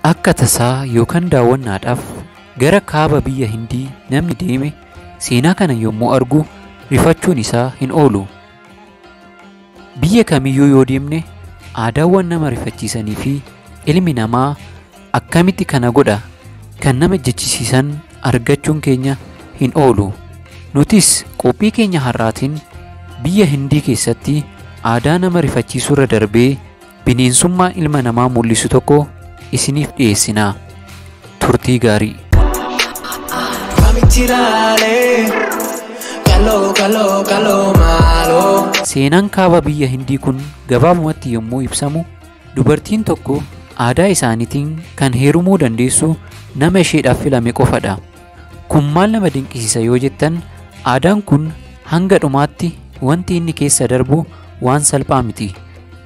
Akka tasaa yookaan daawwannaadhaaf gara kaaba biyya Hindii namni deeme seenaa kana yommuu argu rifachuun isaa hin oolu. Biyya kamiyyuu yoo deemne aadaawwan nama rifachiisanii fi ilmi namaa akkamitti kana godha kan nama jechisiisan argachuun keenya hin oolu. Nutis qophii keenya har'aatiin biyya Hindii keessatti aadaa nama rifachiisurra darbee bineensummaa ilma namaa mul'isu tokko isiniif dhiyeessina. Turtii gaarii. Seenaan kaaba biyya Hindii kun gabaabumatti yommuu ibsamu, dubartiin tokko aadaa isaaniitiin kan heerumuu dandeessu nama isheedhaaf filame qofadha. Kun maal nama dinqisiisa yoo jettan, aadaan kun hanga dhumaatti wanti inni keessa darbu waan salphaa miti.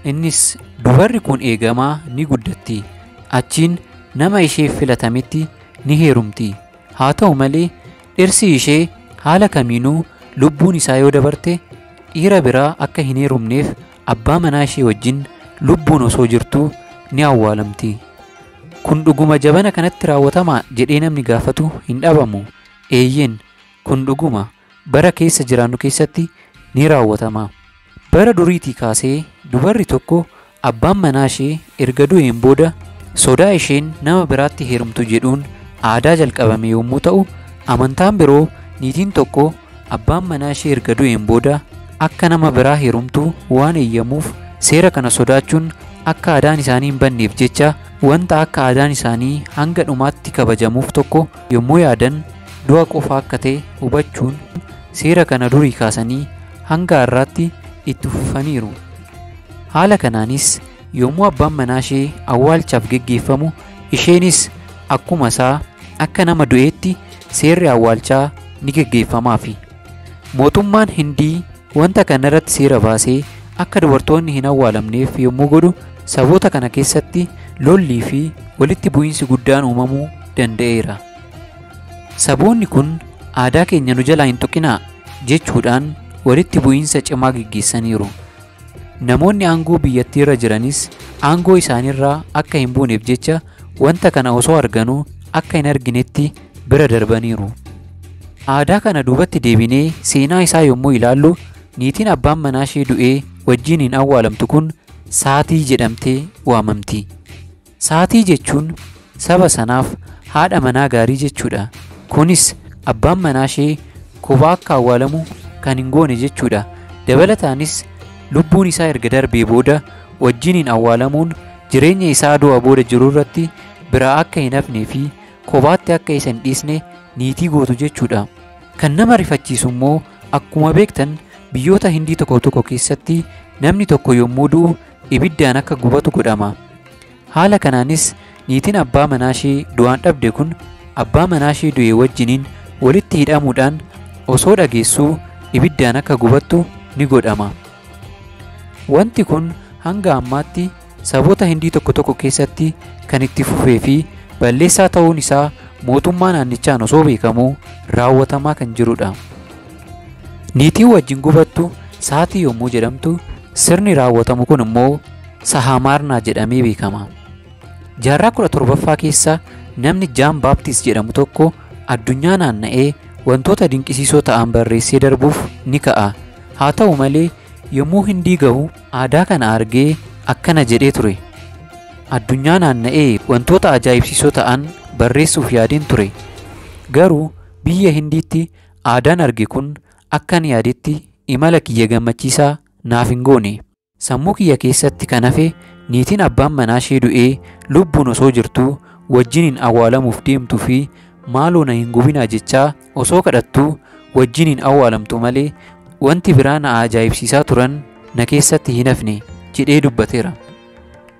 Innis dubarri kun eegamaa ni guddatti. Achiin nama isheef filatametti ni heerumti. Haa ta'u malee dhirsi ishee haala kamiinuu lubbuun isaa yoo dabarte dhiira biraa akka hin heerumneef abbaa manaa ishee wajjin lubbuun osoo jirtuu ni awwaalamti. Kun dhuguma jabana kanatti raawwatamaa jedhee namni gaafatu hin dhabamu. Eeyyeen, kun dhuguma bara keessa jiraannu keessatti ni raawwatama. Bara duriitii kaasee dubarri tokko abbaan manaa ishee erga du'een booda sodaa isheen nama biraatti heerumtu jedhuun aadaa jalqabame yommuu ta'u, amantaan biroo niitiin tokko abbaan manaa ishee erga du'een booda akka nama biraa heerumtu waan eeyyamuuf seera kana sodaachuun akka aadaan isaanii hin banneef jecha wanta akka aadaan isaanii hanga dhumaatti kabajamuuf tokko yommuu yaadan du'a qofa akka ta'e hubachuun seera kana durii kaasanii hanga har'aatti itti fufaniiru. Haala kanaanis yommuu abbaan manaa ishee awwaalchaaf geggeeffamu isheenis akkuma isaa akka nama du'eetti seerri awwaalchaa ni geggeeffamaafi. Mootummaan Hindii wanta kana irratti seera baasee akka dubartoonni hin awwaalamneef yommuu godhu saboota kana keessatti lollii fi walitti bu'iinsi guddaan uumamuu danda'eera. Saboonni kun aadaa keenya nu jalaa hin tuqinaa jechuudhaan walitti bu'iinsa cimaa geggeessaniiru. Namoonni aangoo biyyattiirra jiranis aangoo isaaniirraa akka hin buuneef jecha wanta kana osoo arganuu akka hin arginetti bira darbaniiru. Aadaa kana duubatti deebinee seenaa isaa yommuu ilaallu niitiin abbaan manaa ishee du'ee wajjin hin awwaalamtu kun Saatii jedhamtee waamamti. Saatii jechuun saba sanaaf haadha manaa gaarii jechuudha. Kunis abbaan manaa ishee kophaa akka awwaalamu kan hin goone jechuudha. Dabalataanis lubbuun isaa erga darbee booda wajjiniin awwaalamuun jireenya isaa du'a booda jiru irratti biraa akka hin hafnee fi kophaatti akka isa hin dhiisne niitii gootu jechuudha. Kan nama rifachiisu immoo akkuma beektan biyyoota Hindii tokko tokko keessatti namni tokko yommuu du'u ibiddaan akka gubatu godhama. Haala kanaanis niitiin abbaa manaa ishee du'aan dhabde kun abbaa manaa ishee du'e wajjiniin walitti hidhamuudhaan osoo dhageessuu ibiddaan akka gubattu ni godhama. Wanti kun hanga ammaatti saboota Hindii tokko tokko keessatti kan itti fufee fi balleessaa ta'uun isaa mootummaa naannichaan osoo beekamuu raawwatamaa kan jirudha. Niitiin wajjin gubattu Saatii yommuu jedhamtu sirni raawwatamu kun immoo Sahamaarnaa jedhamee beekama. Jaarraa 17ffaa keessa namni Jaan Baaptist jedhamu tokko addunyaa naanna'ee wantoota dinqisiisoo ta'an barreessee darbuuf ni ka'a. Haa ta'u malee yommuu Hindii gahu aadaa kana argee akkana jedhee ture. Addunyaa naanna'ee wantoota ajaa'ibsiisoo ta'an barreessuuf yaadeen ture. Garuu biyya Hindiitti aadaan arge kun akkan yaadetti imala kiyya gammachiisaa naaf hin goone. Sammuu kiyya keessatti kan hafe niitiin abbaan manaa ishee du'ee lubbuun osoo jirtuu wajjiniin awwaalamuuf deemtuu fi maaloo na hin gubinaa jechaa osoo kadhattuu wajjiniin awwaalamtu malee wanti biraa na ajaa'ibsiisaa turan na keessatti hin hafne jedhee dubbateera.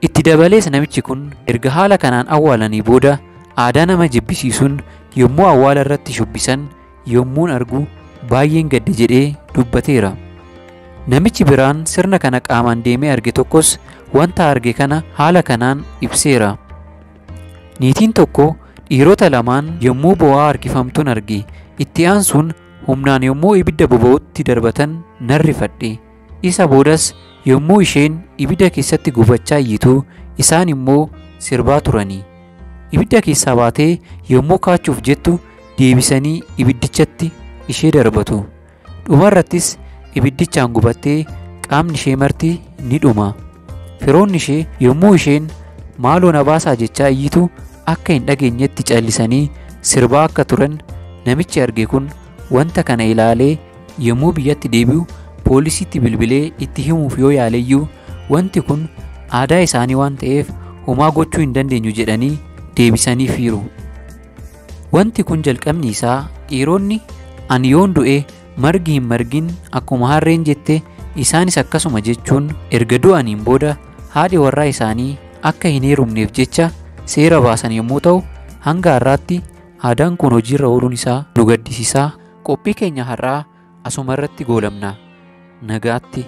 Itti dabalees namichi kun erga haala kanaan awwaalanii booda aadaa nama jibbisiisuun yommuu awwaala irratti shubbisan yommuun argu baay'een gadde jedhee dubbateera. Namichi biraan sirna kana qaamaan deemee arge tokkos wanta arge kana haala kanaan ibseera. Niitiin tokko dhiirota lamaan yommuu bo'aa harkifamtuun arge. Itti aansuun humnaan yommuu ibidda boba'utti darbatan nan rifadhe. Isa boodas yommuu isheen ibidda keessatti gubachaa iyyitu isaan immoo sirbaa turani. Ibidda keessaa baatee yommuu kaachuuf jettu deebisanii ibiddichatti ishee darbatu. Dhumarrattis ibiddichaan gubattee qaamni ishee marti ni dhuma. Firoonni ishee yommuu isheen maaloo na baasaa jechaa iyyitu akka hin dhageenyetti callisanii sirbaa akka turan namichi arge kun wanta kana ilaalee yommuu biyyatti deebi'u poolisiitti bilbilee itti himuuf yoo yaaleyyuu wanti kun aadaa isaanii waan ta'eef homaa gochuu hin dandeenyu jedhanii deebisaniifiiru. Wanti kun jalqabni isaa dhiironni ani yoon du'e margi hin margin akkuma harreen jette isaanis akkasuma jechuun erga du'aniin booda haadhi warraa isaanii akka hin heerumneef jecha seera baasan yommuu ta'u hanga har'aatti aadaan kun hojiirra ooluun isaa nu gaddisiisaa. Qophii keenya har'aa asuma irratti goolabna. Nagaatti.